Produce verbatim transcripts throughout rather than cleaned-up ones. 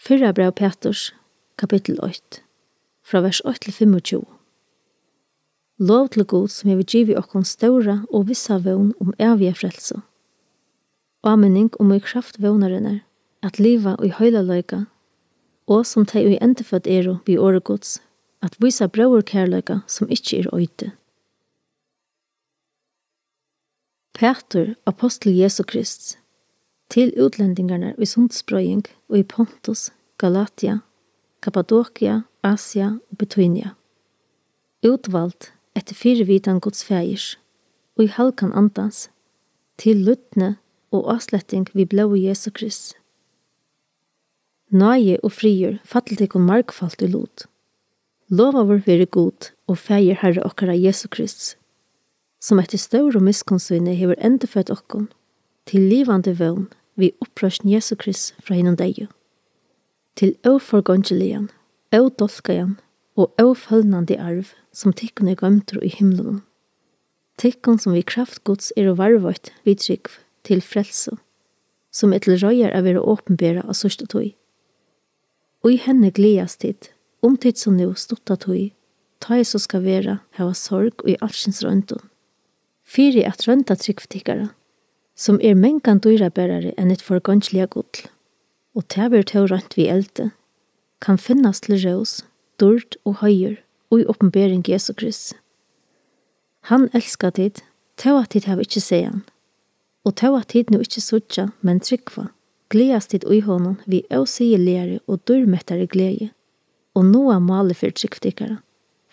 Fyrra bræv Pæturs, kapittul eitt, frá vers eitt til fimmogtjúgu. Lov til Gud, sum hevur givið okkum stóra og vissa vón um æviga frelsu. Áminning um í kraft vónarinnar at liva í heilagleika, og sum tey, ið endurfødd eru við orði Guds, at vísa bróðurkærleika, sum ikki er eiti. Pætur, ápostul Jesu Krists, til útlendingarnar í sundurspreiðing í Pontus, Galatia, Kappadokia, Asia og Bitynia. Útvald eftir fyrivitan Guds Faðirs, í halgan andans, til lýdni og ásletting við blóði Jesu Krists. Náði og friður falli tykkum margfalt í lut. Lovaður veri Gud og Faðir Harra okkara Jesu Krists, sum eftir stóru miskunn síni hevur endurføtt okkum til livandi vón við uppreisn Jesu Krists frá hinum deyðu, til óforgongiligan, ódálkaðan og ófølnandi arv, sum tykkum er goymdur í himlunum. Tykkum, sum við kraft Guds eru varðveitt við trúgv til frelsu, sum er til reiðar at vera opinberað á síðstu tíð. Í henni gleðast tit, um tit so nú stutta tíð, tá ið so skal vera, hava sorg í alskyns royndum, fyri at roynda trúgv tykkara, sum er mangan dýrabærari enn hitt forgongiliga gull, og tað verður tó roynt við eldi, kann finnast til rós, dýrd og heiður í opinbering Jesu Krists. Hann elskar tit, tó at tit hava ikki sæð hann. Og tó at tit nú ikki síggja, men trúgva, gleðast tit í honum við ósigiligari og dýrmettari gleði, og náa málið fyri trúgv tykkara,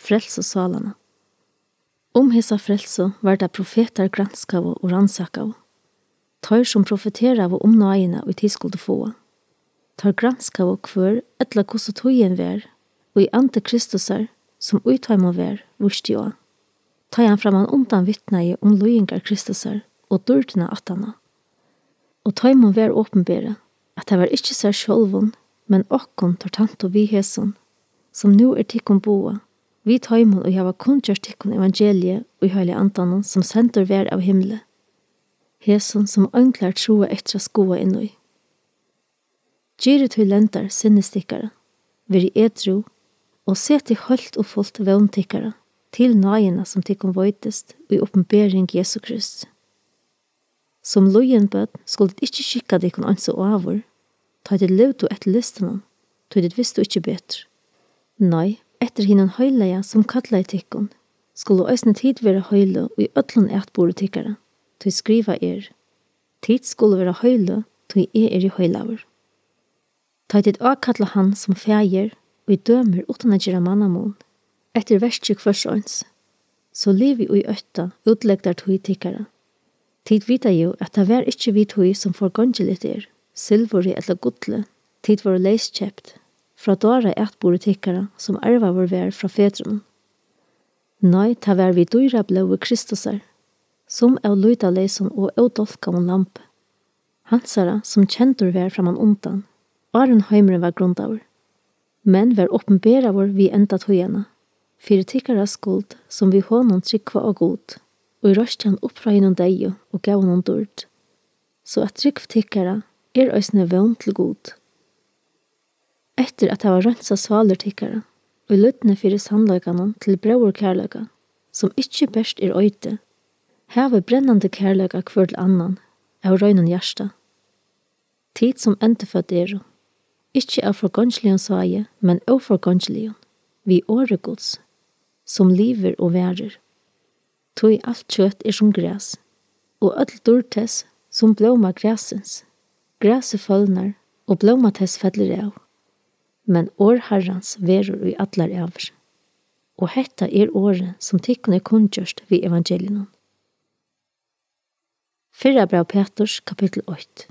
frelsu sálanna. Um hesa frelsu var tað profetar granskaðu og rannsakaðu, teir sum profeteraðu um náðina, ið tit skuldu fáa. Teir granskaðu, hvør ella hvussu tíðin var, ið andi Kristusar, sum í teimum var, vísti á, tá ið hann frammanundan vitnaði um líðingar Kristusar og dýrdina aftaná. Og teimum var opinberað, at tað var ikki sær sjálvum, men okkum, teir tæntu við hesum, sum nú er tykkum boðað, við teimum, ið hava kunngjørt tykkum evangeliið í heilaga andanum, sum sendur var av himli, hesum, sum einglar tráa eftir at skoða inn í. Girðið tí lendar sinnis tykkara, verið edrú, og setið heilt og fult vón tykkara til náðina, sum tykkum veitist í opinbering Jesu Krists. Sum lýðin børn skuldu tit ikki skikka tykkum eins og áður, tá tit livdu eftir lystunum, tí tit vistu ikki betur. Nei, eftir hinum heilaga, sum kallaði tykkum, skulu eisini tit vera heilig í øllum atburði tykkara, tí skrivað er: Tit skulu vera heilig, tí eg eri heilagur. Tá tit ákalla hann sum Faðir, ið dømir uttan at gera mannamun, eftir verki hvørs eins, so livið í ótta útlegdartíð tykkara. Tit vita jú, at tað var ikki við tí, sum forgongiligt er, silvuri ella gulli, tit vóru leyskeypt frá dára atburði tykkara, sum arvaður var frá fedrunum. Nei, tað var við dýra blóði Kristusar, sum av lýtaleysum og ódálkaðum lambi, hansara, sum kendur var frammanundan, áðrenn heimurin var grundaður, men var opinberaður við enda tíðanna, fyri tykkara skuld, sum við honum trúgva á Gud, ið reisti hann upp frá hinum deyðu og gav honum dýrd, so at trúgv tykkara er eisini vón til Gud. Eftir at hava reinsað sálir tykkara í lýdni fyri sannleikanum til bróðurkærleika, sum ikki bert er eiti, havið brennandi kærleika hvør til annan av reinum hjarta. Tit, sum endurfødd eru, ikki av forgongiligum sáði, men óforgongiligum, við orði Guds, sum livir og varir. Tí alt kjøt er sum gras, og øll dýrd tess sum blóma grasins. Grasið følnar, og blóma tess fellur av, men orð Harrans verður í allar ævir. Og hetta er orðið, sum tykkum er kunngjørt við evangeliinum. Fyrra bræv Pæturs, kapittul eitt.